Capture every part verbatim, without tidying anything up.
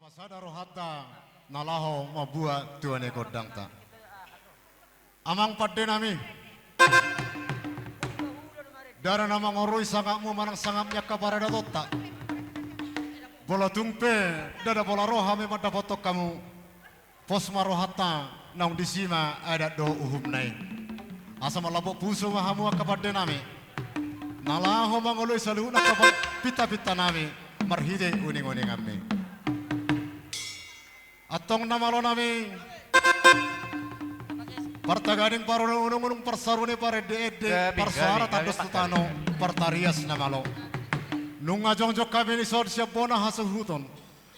Sada rohanta na laho mambuat tua ni gondangta. Amang pande nami, ndada na mangorui sangapmu manang sangap ni angka paradatonta. Molo tung pe ndada pola ro hami mandapothon hamu, pos ma rohanta, naung disi ma adat dohot uhumna i. Asa marlambok pusu ma hamu angka pande nami, na laho mangoloi saluhutna angka pa-, pintapinta nami marhite uninguninganmi. Antong na malo nami, partagading parunung-unung, parsarunia parendeende, parsuara tandos tu tano, partarias na malo. Nunga jongjong hami dison sian bona hasuhuton,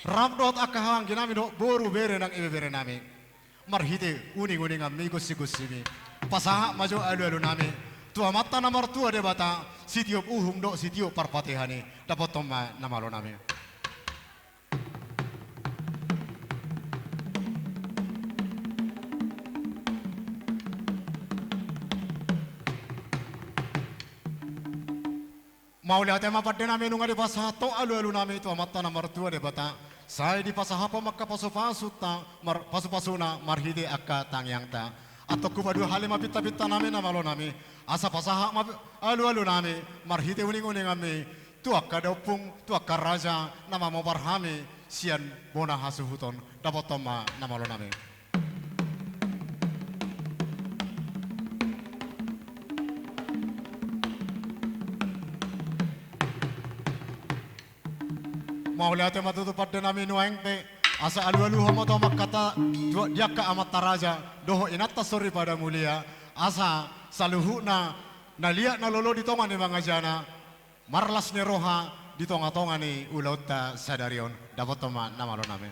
rap dohot angka hahaanggi nami dohot boru, bere nang ibebere nami, marhite uninguninganmi, gonsigonsimi, pasahat ma jo alualu nami tu Amanta na martua Debata, sitiop uhum dohot sitiop parpatihan i. Dapothon ma na malo nami. Mauliate ma pande nami, nunga dipasahat ho alualu nami tu Amanta na martua Debata, sai dipasahat ho ma angka pasupasunta mar-, pasupasuna marhite angka tangiangta. Antong hupaduahali ma pintapinta nami na malo nami, asa pasahat ma alualu nami marhite uninguninganmi tu angka daompung, tu angka raja na mamopar hami sian bona hasuhuton. Dapothon ma na malo nami. Mauliate ma tutu pande nami, nuaeng pe asa alualuhon ma tu amanta, tu, di angka amanta raja dohot inanta soripada mulia, asa saluhutna na liat na lolo di tonga ni mangajana, marlas ni roha di tongatonga ni ulaonta sadari on. Dapothon ma na malo nami.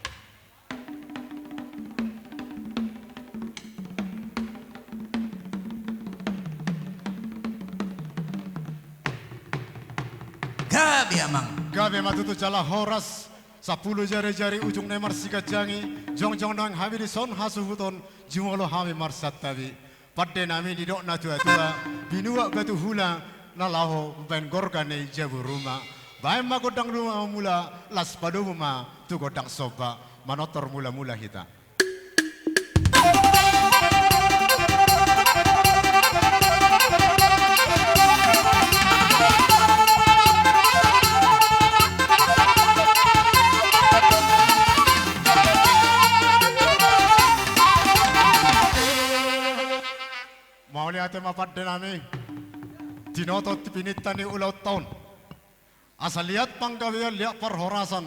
Gabe amang. Gabe ma tutu jala horas, sampulu jarijari ujungna i marsiganjangi, jongjong nang hami dison hasuhuton, jumolo hami marsantabi. Pande nami, didok natuatua, binuat batu hula na laho mambahen gorga ni jabu ruma. Bahen ma gondang ruma mula, las padomu ma tu gondang somba, manortor mulamula hita. Mauliate ma pande nami, tinoto tipininta ni ulaonta on, asa liat panggabean, liat parhorasan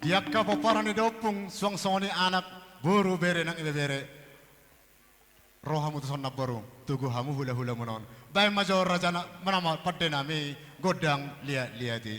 di angka pomparan ni daompung, suang songon i anak, boru, bere nang ibebere. Ro hamu tuson namboru, togu hamu hulahulamuna on. Bahen ma jo raja na, mana ma pande nami, gondang liatliat i.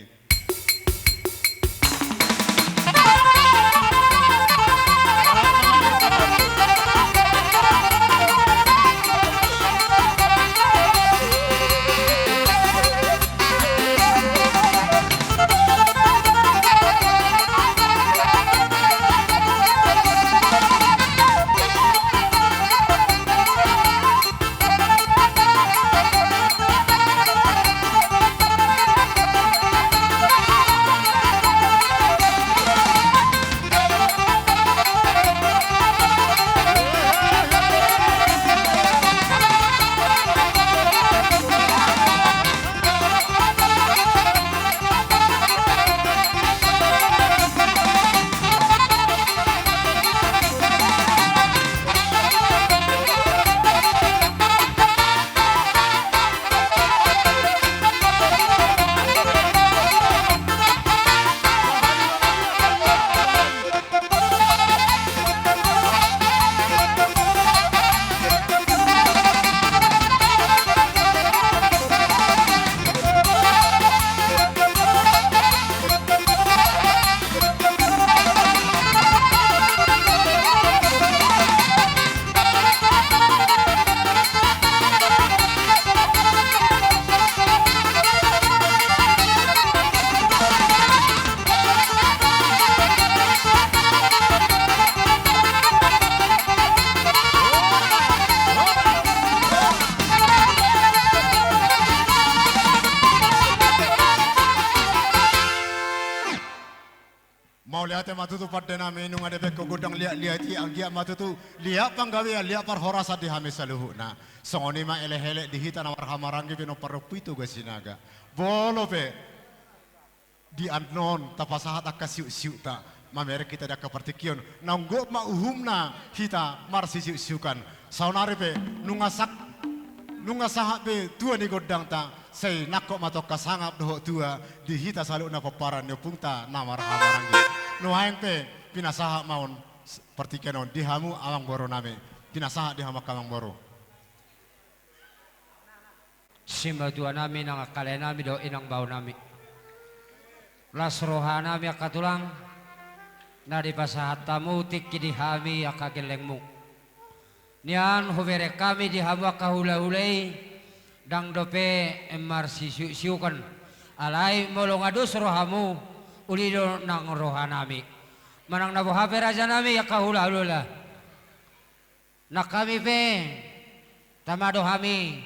Ate ma tutu pande nami, nunga dipekko godang liat-liat i, anggiat ma tutu liat panggabean, liat parhorasan di hami saluhutna. Songon i ma elek-elek di hita na marhahamaranggi pe na parrompu i Toga Sinaga. Molo pe di annon tapasahat angka siuk-siukta, mamereng hita di angka partingkian. Naung gok ma uhumna hita marsisiuk-siukan. Saonari pe nunga sak-, nunga sahat be tua ni gondangta, sai nangkok ma tu angka sangap dohot tua di hita saluhutna pomparan ni ompungta na marhahamaranggi. Nuaeng pe pinasahat ma on s-, partingkian on di hamu amangboru nami. Pinasahat di hamu angka amangboru. Simatua nami nang angka lae nami dohot inang bao nami. Las roha nami angka tulang, na dipasahat hamu tingki di hami angka gellengmu. Nian hubereng hami di hamu angka hula-hula i, ndang dope marsisiuk-siukan. Alai molo nga dos rohamu, uli do nang roha nami. Manang na boha pe raja nami angka hula-hula. Nang hami pe, tama do hami,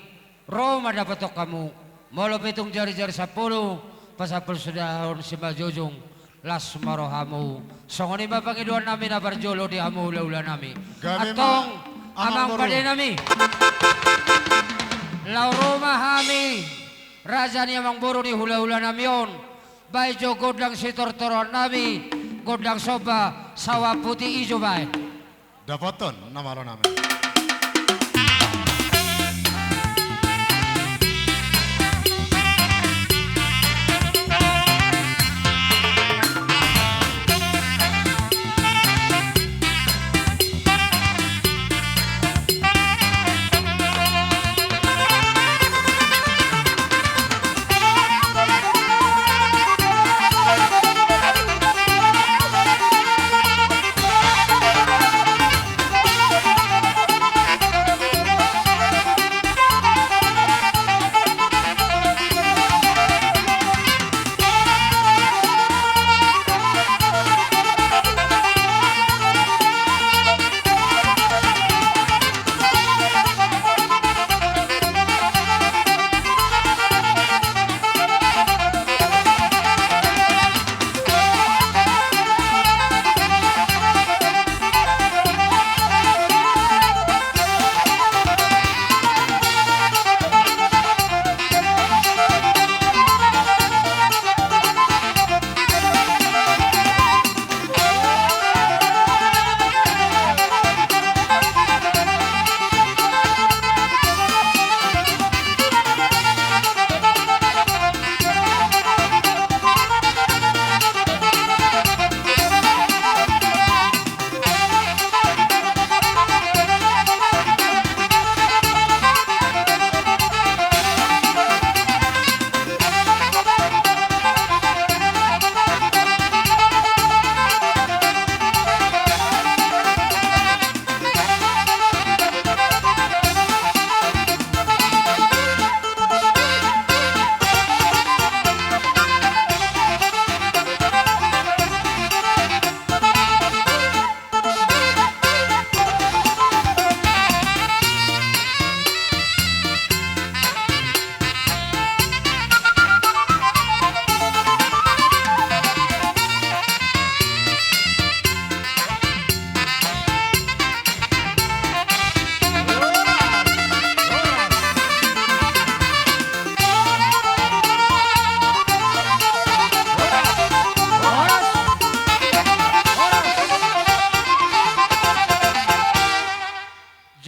ro mandapothon hamu. Molo pe tung jari-jari sampulu, pasampulu sude on simanjujung, las ma rohamu. Songon i ma pangidoan nami na parjolo di hamu hula-hula nami. Gabe ma. Antong, amang boru. Amang pande nami. Laho ro ma hami, raja ni amangboru ni hula-hula nami on. Baen jo gondang sitortoron nami, gondang somba, saoa puti ijo baen. Dapothon na malo nami.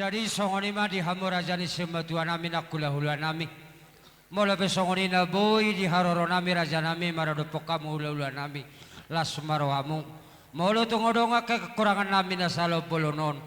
Jadi songon i ma di hamu raja ni simatua nami nang hulahula nami. Molo pe songon i na boi di haroro nami raja nami maradophon hamu hulahula nami, las ma rohamu. Molo tung adong angka kekurangan nami na salombolon on,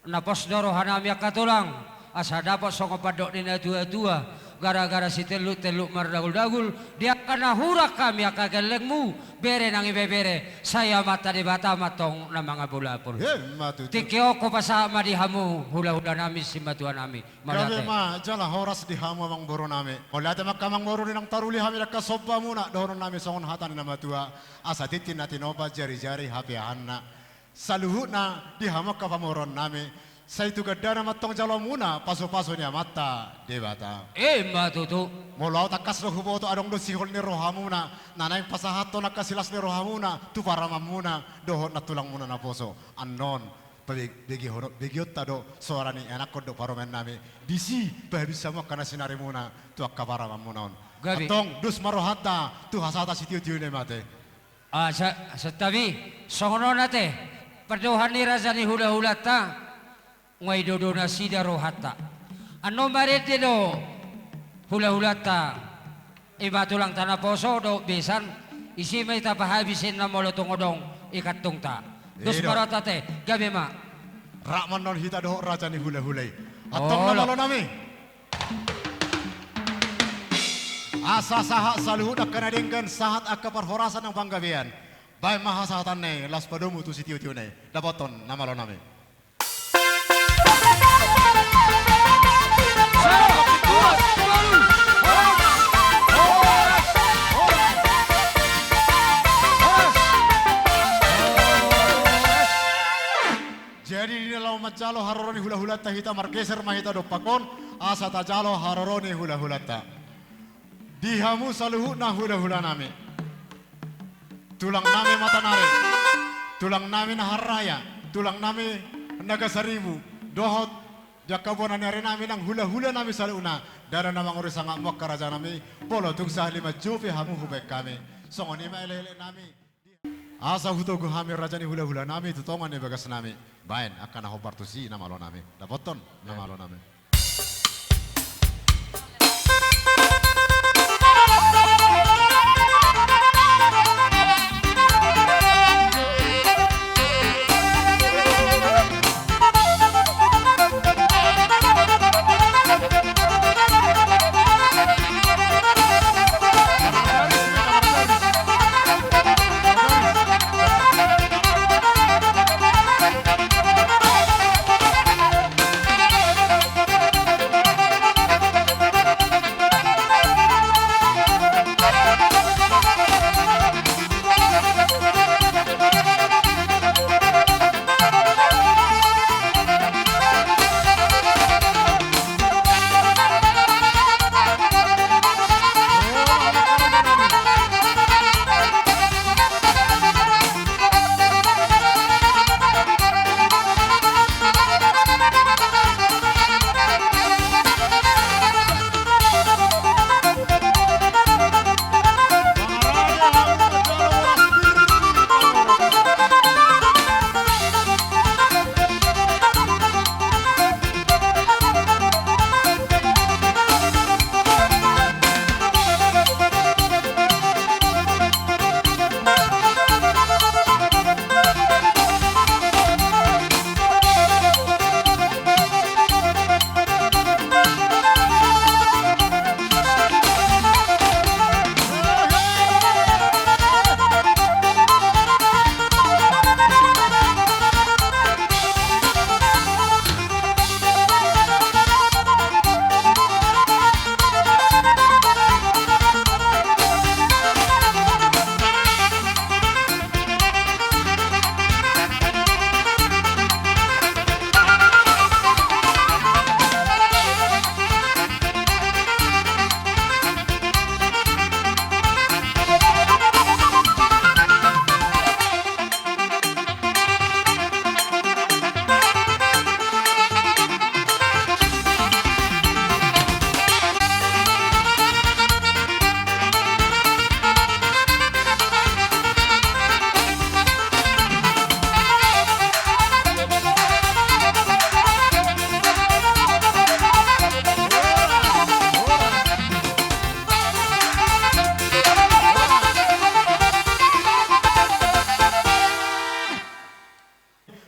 na pos do roha nami angka tulang, asa dapot songon pandok ni na tua-tua, gara-gara sitelluk-telluk mardagul-dagul, di angka na hurang hami angka gellengmu, bere nang ibebere, sai Amanta Debata ma antong na mangapul-apul. Emma tutu. Tingki on hupasahat ma di hamu hulahula nami simatua nami. Mauliate. Gabe ma jala horas di hamu amangboru nami. Mauliate ma angka amangboru di naung taruli hami di angka sombamuna, dohonon nami songon hata ni na matua, asa tintin na tinopa jari-jari hapeahanna. Saluhutna di hamu angka pamoruon nami, Sai tu gandana ma antong jaloonmuna pasupasu ni Amanta Debata. Ima tutu. Molo ahu tangkas do huboto adong do sihol ni rohamuna, na naeng pasahathon angka silas ni rohamuna tu paramanmuna dohot nantulangmuna naposo. Annon, pabe-, begehono-, begeonta do soara ni ianakhon dohot parumaennami. Disi pahabisa hamu angka na sinarimuna tu angka paramanmuna on. Gabe. Antong, dos ma rohanta tu hasahatan sitio-tio ni mate. Ah, sa-, santabi, songon on ate, pandohan ni raja ni hula-hulanta, nunga idodo nasida rohanta. Annon marende do hula-hulanta, ima tulangta naposo dohot besan, ise ma hita pahabisen na molo tung adong i kantungta. Dos ma rohanta ate, gabe ma. Rap ma annon hita dohot raja ni hula-hula i. Antong na malo nami. Asa sahat saluhut angka na denggan, sahat angka parhorasan nang panggabean. Baen ma hasahatan na i, laos padomu tu sitio-tio na i. Dapothon na malo nami. Jadi di na laho manjalo haroro ni hula-hulanta hita, margeser ma hita dompak on, asa tajalo haroro ni hula-hulanta. Di hamu saluhutna hula-hula nami, tulang nami Matanari, tulang nami Naharraya, tulang nami Naga Saribu, dohot di angka bona ni ari nami nang hula-hula nami saluhutna, ndada na manguri sangapmu angka raja nami, molo tung sahali manjou pe hamu hubaen hami. Songon i ma elek-elek nami. Asa hutogu hami raja ni hula-hula nami tu tonga ni bagas nami. Baen angka na hombar tusi na malo nami. Dapothon na malo nami.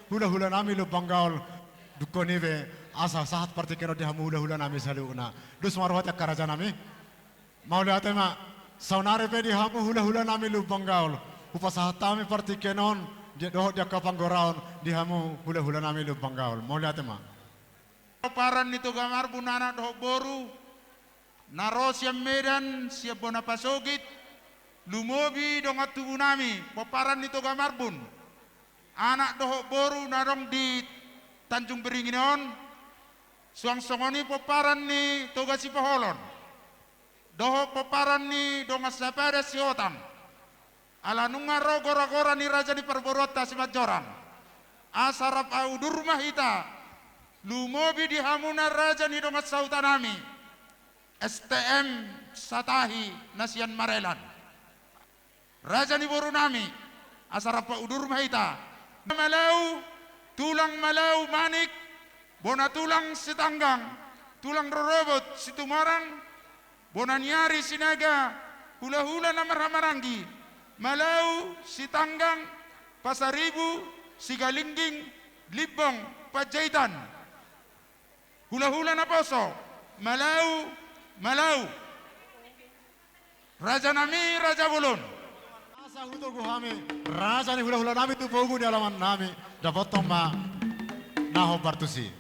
Hula-hula nami Lumban Gaol, dungkon i pe asa sahat partingkian on di hamu hula-hula nami saluhutna. Dos ma roha tu angka raja nami. Mauliate ma, saonari pe di hamu hula-hula nami Lumban Gaol, hupasahat hami partingkian on, di, dohot di angka panggoraon, di hamu hula-hula nami Lumban Gaol. Mauliate ma. Pomparan ni Toga Marbun anak dohot boru, na ro sian Medan, sian bona pasogit, lumobi dongan tubu nami, pomparan ni Toga Marbun, anak dohot boru na adong di Tanjung Beringin on, suang songon i pomparan ni Toga Sipoholon dohot pomparan ni dongan sapadan Sihotang. Ala nunga ro gora-gora ni raja ni parboruonta Simanjorang, asa rap udur ma hita, lumobi di hamuna raja ni dongan sahutanami, S T M Satahi na sian Marelan. Raja ni borunami, asa rap udur ma hita. Malau, tulang Malau Manik, bona tulang Sitanggang, tulang rorobot Situmarang, bona ni ari Sinaga, hula-hula na marhahamaranggi, Malau, Sitanggang, Pasaribu, Sigalingging, Limbong, Panjaitan. Hula-hula naposo, Malau, Malau. Rajanami, raja bolon. Asa hutogu hami, raja ni hula-hulanami tu pogu ni alamannami, dapothon ma na hombar tusi.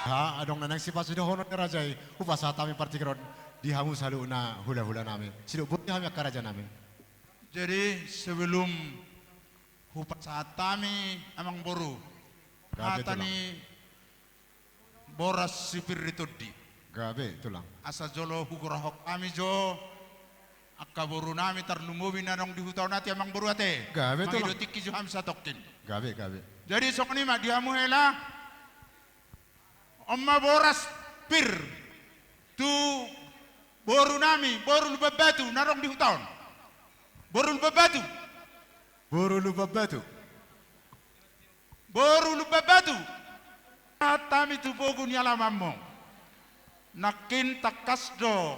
Ha, adong na naeng sipasidohonon ni raja i, hupasahat hami partingkian on. Di hamu saluhutna hula-hula nami. Sidok boti hami angka raja nami. Jadi, sebelum hupasahat hami, Amang Boru, gabe hata tulang ni boras sipir ni tondi. Gabe tulang. Asa jolo hugorahon hami jo angka boru nami tarlumobi na adong di huta on, ate Amang Boru ate. Gabe tulang. Mangido tingki jo hami satongkin. Gabe, gabe. Jadi songon i ma di hamu hela. On ma boras pir tu boru nami, boru Lumban Batu, na adong di huta on. Boru Lumban Batu. Boru Lumban Batu. Boru Lumban Batu. Hami tu pogu ni alamanmu. Nangkin tangkas do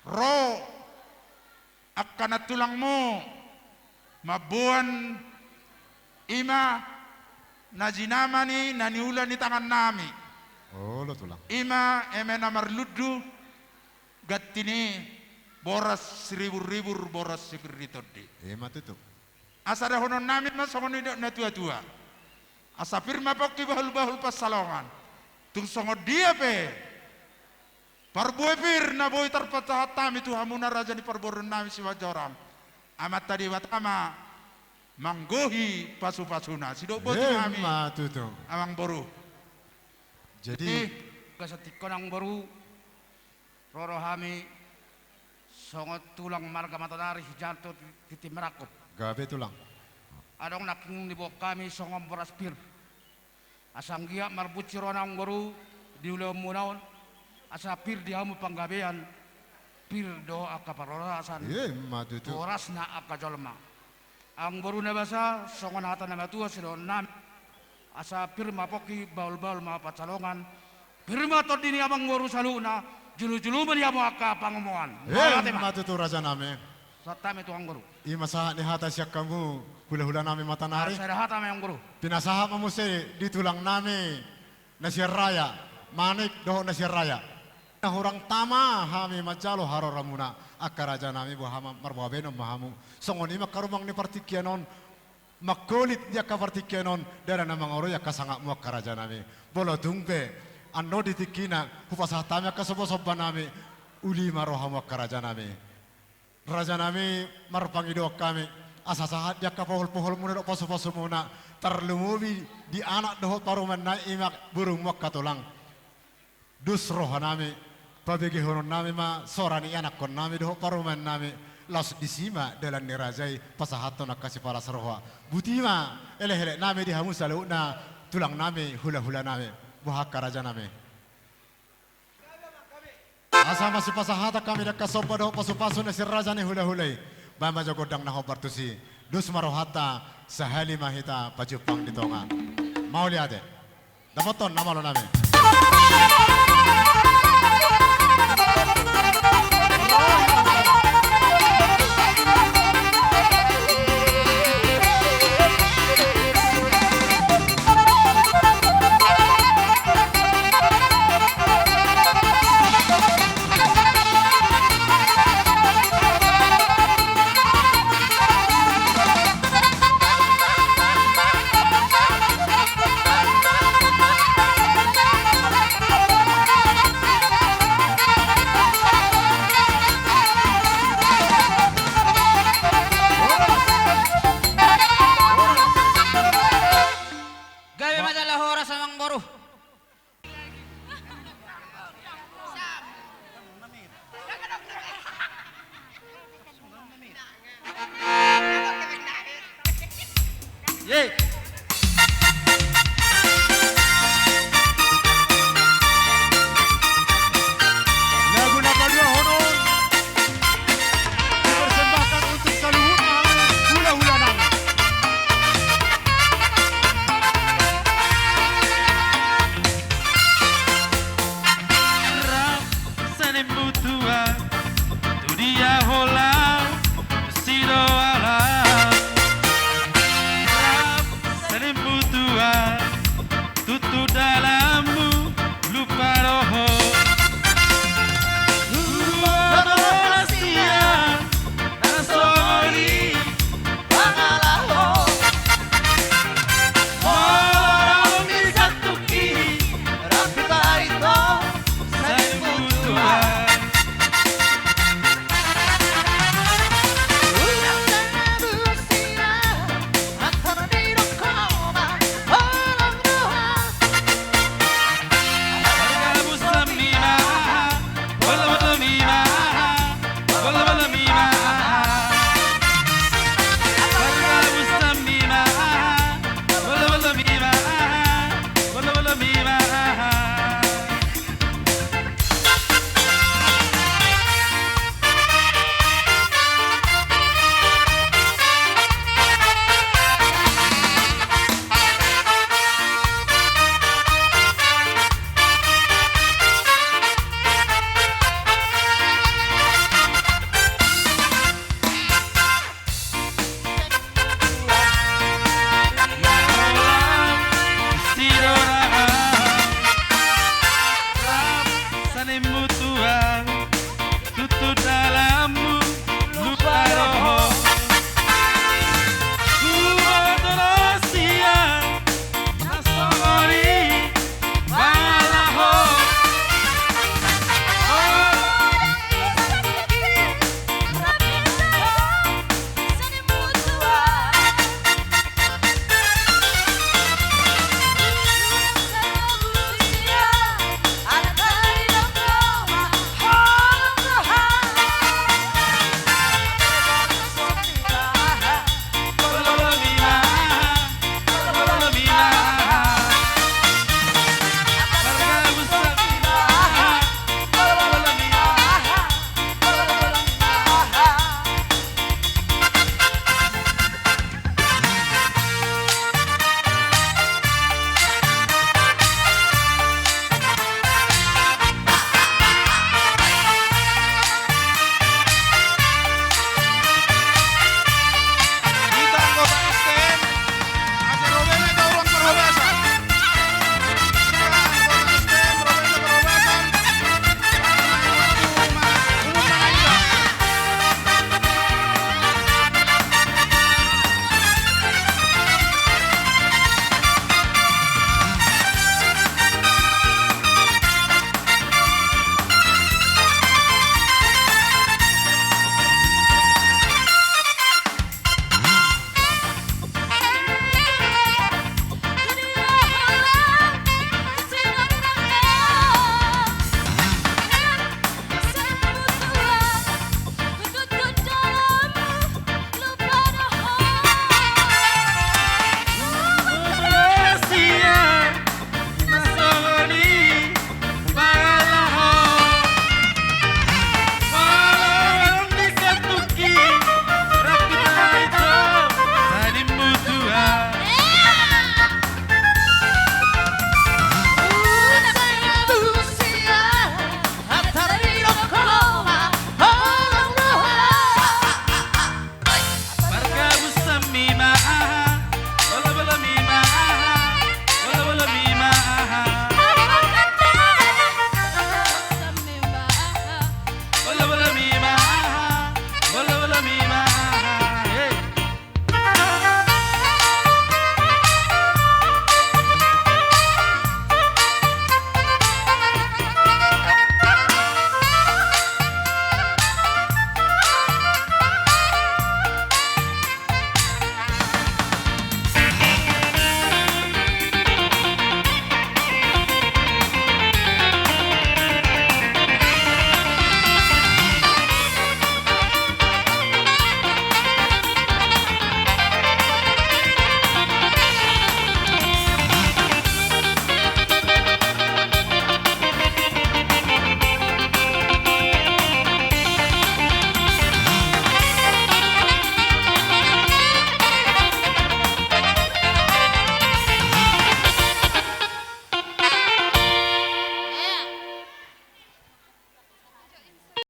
ro angka nantulangmu mamboan i ma na jinama ni na niula ni tangan nami. Olo tulang. I ma eme na marlundu ganti ni boras siribur-ribur, boras sipir ni tondi. I ma tutu. Asa dohonon nami ma songon nidok na tua-tua. Asa pir ma pongki bahul-bahul pansalongan. Tung songon dia pe parbue pir na boi tarpasahat hami tu hamuna raja ni parboruon nami Simanjorang, Amanta Debata ma manggohi pasu-pasuna. Sidok boti ma hami. I ma tutu. Amang Boru. Jadi, jadi, gasantingkon Amang Boru, ro do hami songon tulang marga Matanari, Sijanto, Tintin Marangkup. Gabe tulang. Adong nangkin diboan hami songon boras pir. Asa anggiat marbunci roha Amang Boru di ulaonmuna on, asa pir di hamu panggabean, pir dohot angka parhorasan. I ma tutu. Borasna angka jolma. Amang Boru na basa, songon hata na matua sidohonon nami. Asa pir ma pongki, bahul-bahul ma pansalongan. Pir ma tondi ni Amang Boru saluhutna, julu-julu ma di hamu angka pangomoan. I ma tutu raja nami. Sahat hami tu Amang Boru. I ma sahat ni hata sian hamu hula-hula nami Matanari. Asa sahat hami Amang Boru. Pinasahat ma muse di tulang nami na Sianraya, Manik dohot na Sianraya. Na hurang tama hami manjalo haroramuna angka raja nami, boha ma marboa baenon ma hamu. Songon i ma angka rumang ni partingkian on, mangkolit di angka partingkian on, ndada na mangaroi angka sangapmu angka raja nami. Molo tung pe annon di tingkina hupasahat hami angka somba-somba nami, uli ma rohamu angka raja nami. Raja nami, marpangidoan hami, asa sahat di angka pohol-poholmuna dohot pasu-pasumuna, tarlumobi di anak dohot parumaen nami, i ma borumuna angka tulang. Dos roha nami, pabegehonon nami ma sora ni anakkon nami dohot parumaen nami, laos disi ma dalan ni raja i pasahathon angka sipalas roha. Boti ma elek-elek nami di hamu saluhutna tulang nami, hula-hula nami, boha angka raja nami. Asa masipasahat hami di angka somba dohot pasu-pasu na sian raja ni hula-hula i. Baen ma jo gondang na hombar tusi. Dos ma rohanta, sahali ma hita pajumpang di tonga. Mauliate. Dapothon na malo nami. Gabe ma jala horas, Amang Boru. Ye.